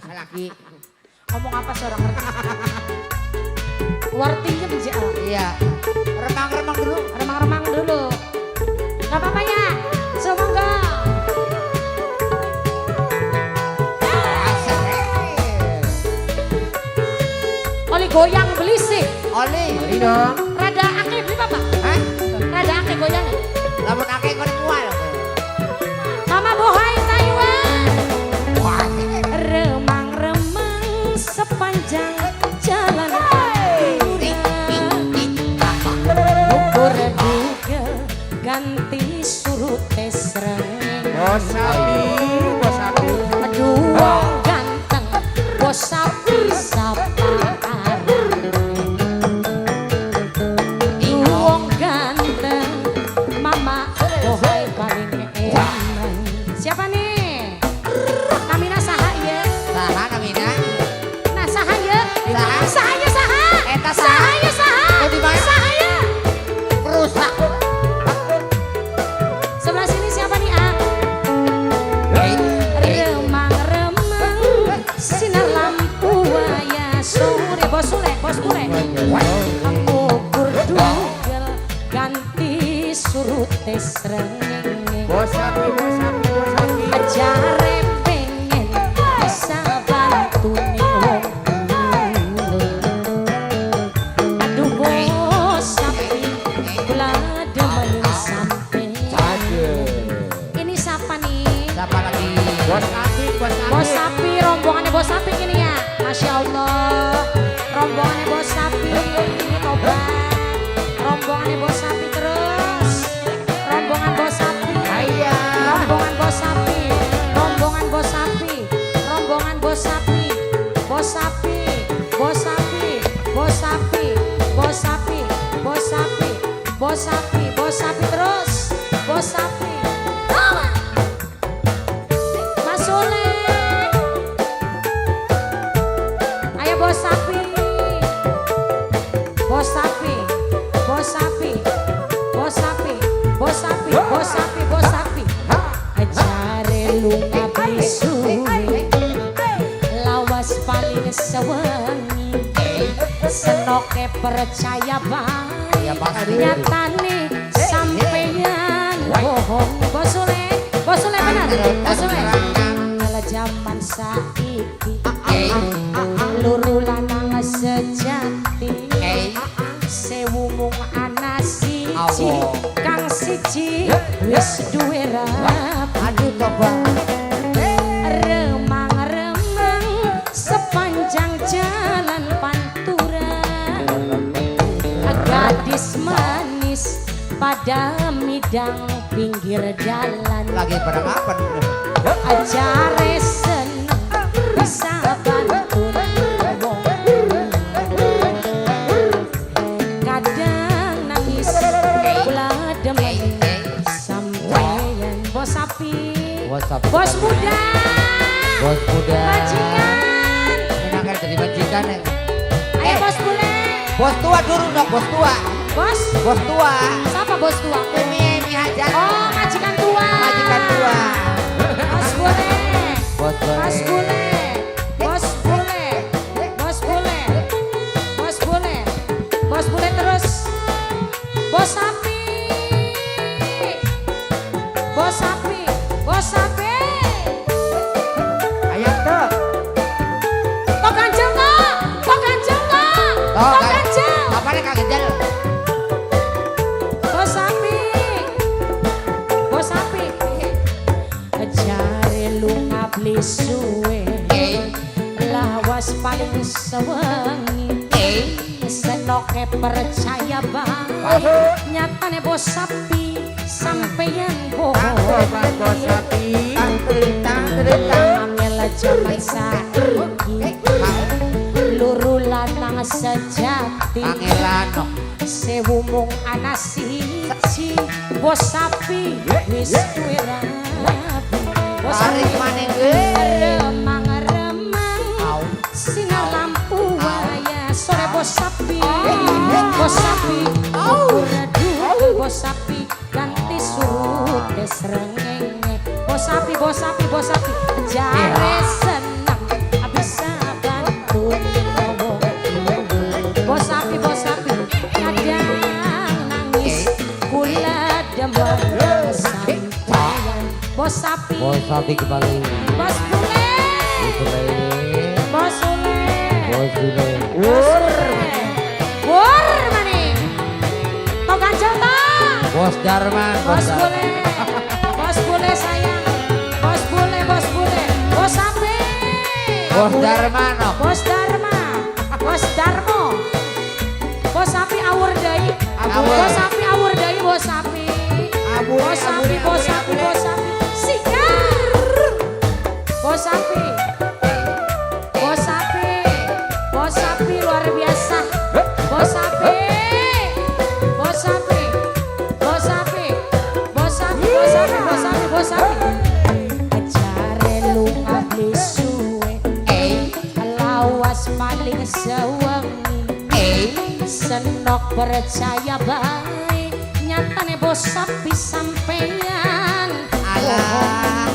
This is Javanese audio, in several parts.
Lagi. Ngomong apa sih, orang ngerti. Wartinya menjadi. Iya. Remang-remang dulu. Remang-remang dulu. Gak apa-apa ya. Semoga. Asik. Oli goyang belisik. Oli. Oli dong. Rada akeh beli apa? Hah? Rada akeh goyang. Lamun akeh kono mual. Mama Bohai Taiwan. Wah. Remang-remang sepanjang jalan Pantura. Ukur duga ganti surute srengenge. Bos sapi, bos sapi. Aduh, ganteng bos sapi sapaan. Wong ganteng Mama Bohai paling eman. Siapa nih? Namina saha ya? Saha namina? Nah, saha ya? Saha? Saha ya, saha? Eta saha? Saha ya, saha? Eh, di mana? Saha ya? Perusak. Sebelah sini siapa nih, Ah? Remang-remang sinar lampu waya sore, bos sule, bos bule. Ukur dugel ganti surute srengenge. Bos sapi, bos sapi, bos sapi. Jare pengen bisa bantu ning wong bule. Aduh, bos sapi, kula demen sampeyan. Ini siapa nih? Siapa lagi? Bos sapi, bos sapi. Bos sapi, rombongannya bos sapi ini ya. Masya Allah. Rombongannya bos sapi, tobat. Rombongannya bos sapi terus. Rombongan bos sapi. Ayah. Rombongan bos sapi. Rombongan bos sapi. Rombongan bos sapi. Bos sapi. Bos sapi. Bos sapi. Bos sapi. Bos sapi. Bos sapi. Bos sapi terus. Bos sapi. Toma. Mas Sule. Ayo bos sapi. Bos sapi. Bos sapi. Bos sapi. Bos sapi. Bos sapi. Bos sapi. Jare lunga beli suwe. Lawas paling sewengi. Senoke percaya bae. Ya pasti. Nyatane sampeyan bohong. Bos Sule. Bos Sule benar. Bos Sule. Kalau zaman saiki luru lanang sejati, sewu mung ana siji. Awo. Kang siji wis duwe rabi. Aduh, tobat. Remang-remang sepanjang jalan Pantura, gadis manis pada midang pinggir jalan. Lagi pada kapan? Jare seneng bisa bantu wong, kadang nangis kula demen sampeyan, bos sapi. Bos sapi. Bos muda. Bos muda. Majikan. Enakan jadi majikan ya. Ayo bos bule. Bos tua dulu dong, bos tua. Bos. Bos tua. Siapa bos tua? Umi Emi Hajar. Oh, majikan tua. Majikan tua. Bos bule. Bos bule. Bos bule. Bos bule. Bos bule. Bos bule. Bos bule terus. Bos sapi. Bos sapi. Bos sapi. Ayam tuh. Tok ganjel kok. Tok ganjel kok. Tok Tok ganjel. Apa nih, Kak Ganjel? Bos sapi. Bos sapi. Jare lunga beli suwe. Lawas paling sewengi. Senoke percaya bae. Nyatane bos sapi sampeyan bohong. Tobat bos sapi. Angel jaman saiki luru lanang sejati. Angelan. Sewu mung ana siji, bos sapi wis duwe rabi. Bos sapi. Tarik maning ge. Remang-remang sinar lampu waya sore, bos sapi. Bos sapi ukur duwe, bos sapi ganti surute srengenge. Bos sapi, bos sapi, bos sapi, jare seneng. Bos sapi kembali. Bos bule. Bule. Bos bule. Bos bule. Wur. Wur maning. Tok ganjel ta. Bos Darman. Bos bule. Bos bule sayang. Bos bule, bos bule. Bos sapi. Bos Darman. Bos Dharma. Bos Darmo. Bos sapi awur deui. Bos sapi awur deui, bos sapi. Bos sapi, bos sapi, bos sapi. Sigar. Bos sapi. Bos sapi. Bos sapi luar biasa. Bos sapi. Bos sapi. Bos sapi. Bos sapi, bos sapi, bos sapi, bos sapi. Jare lunga beli suwe. Lawas paling sewengi. Senok percaya bae, nyatane bos sapi sampean. Alah.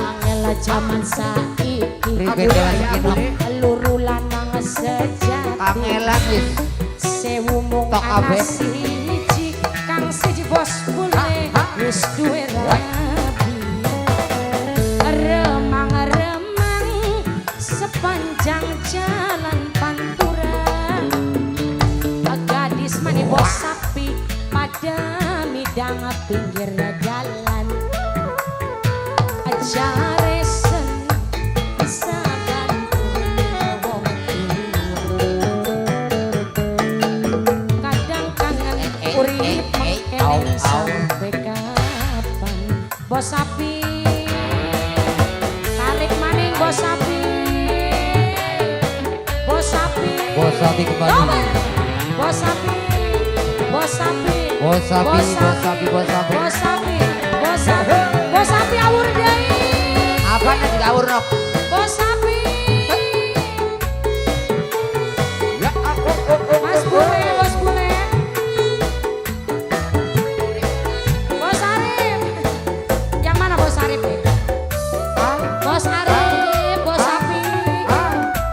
Angel jaman saiki. Pribe jaman iki, Nok? Luru lanang sejati. Kangelan wis. Sewu mung Tok ana kabeh. siji, kang siji bos bule wis duwe rabi. Remang-remang sepanjang jalan Pantura, gadis mani bos sapi pada midang pinggir jalan. Jare seneng bisa bantu wong tua, kadang kangen urip mengkene sampai kapan. Bos sapi, tarik maning, bos sapi, bos sapi. Bos sapi kembali. Coba. Bos sapi, bos sapi. Bos sapi, bos sapi, bos sapi. Bos sapi, bos sapi, bos sapi awur deui. Apa nek awur, Nok? Bos sapi. Mas Bule, bos Bule. Bos Arif. Yang mana bos Arif nih? Bos Arif, bos sapi.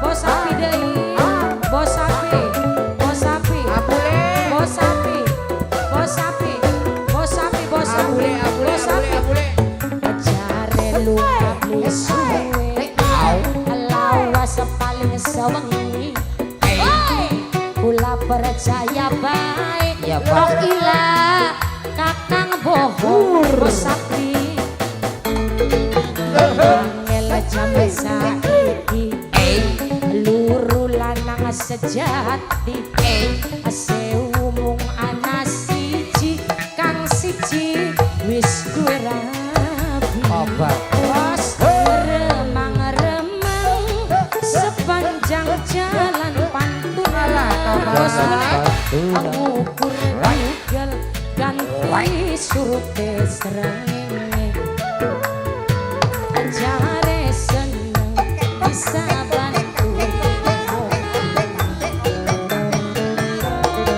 Bos sapi deui. Bos sapi, bos sapi. Bos sapi. Bos sapi. Bos sapi, bos sapi. Bos sapi. Jare lunga beli suwe. Lawas paling sewengi. Oi! Kula percaya bae. Ya, Pak. Kok ila kakang bohong, bos sapi. Angel jaman saiki. Luru lanang sejati. Sewu mung ana siji, kang siji wis duwe rabi. Obat. Bos remang-remang sepanjang jalan Pantura. Bos ngukur Google ganti surute srengenge. Jare seneng bisa bantu wong,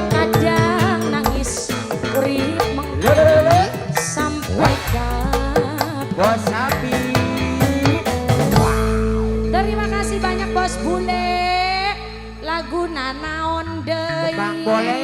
kadang nangis urip mengkene sampai kapan. Bos sapi. Terima kasih banyak, bos bule. Lagu nanaon deui? Bang boleh.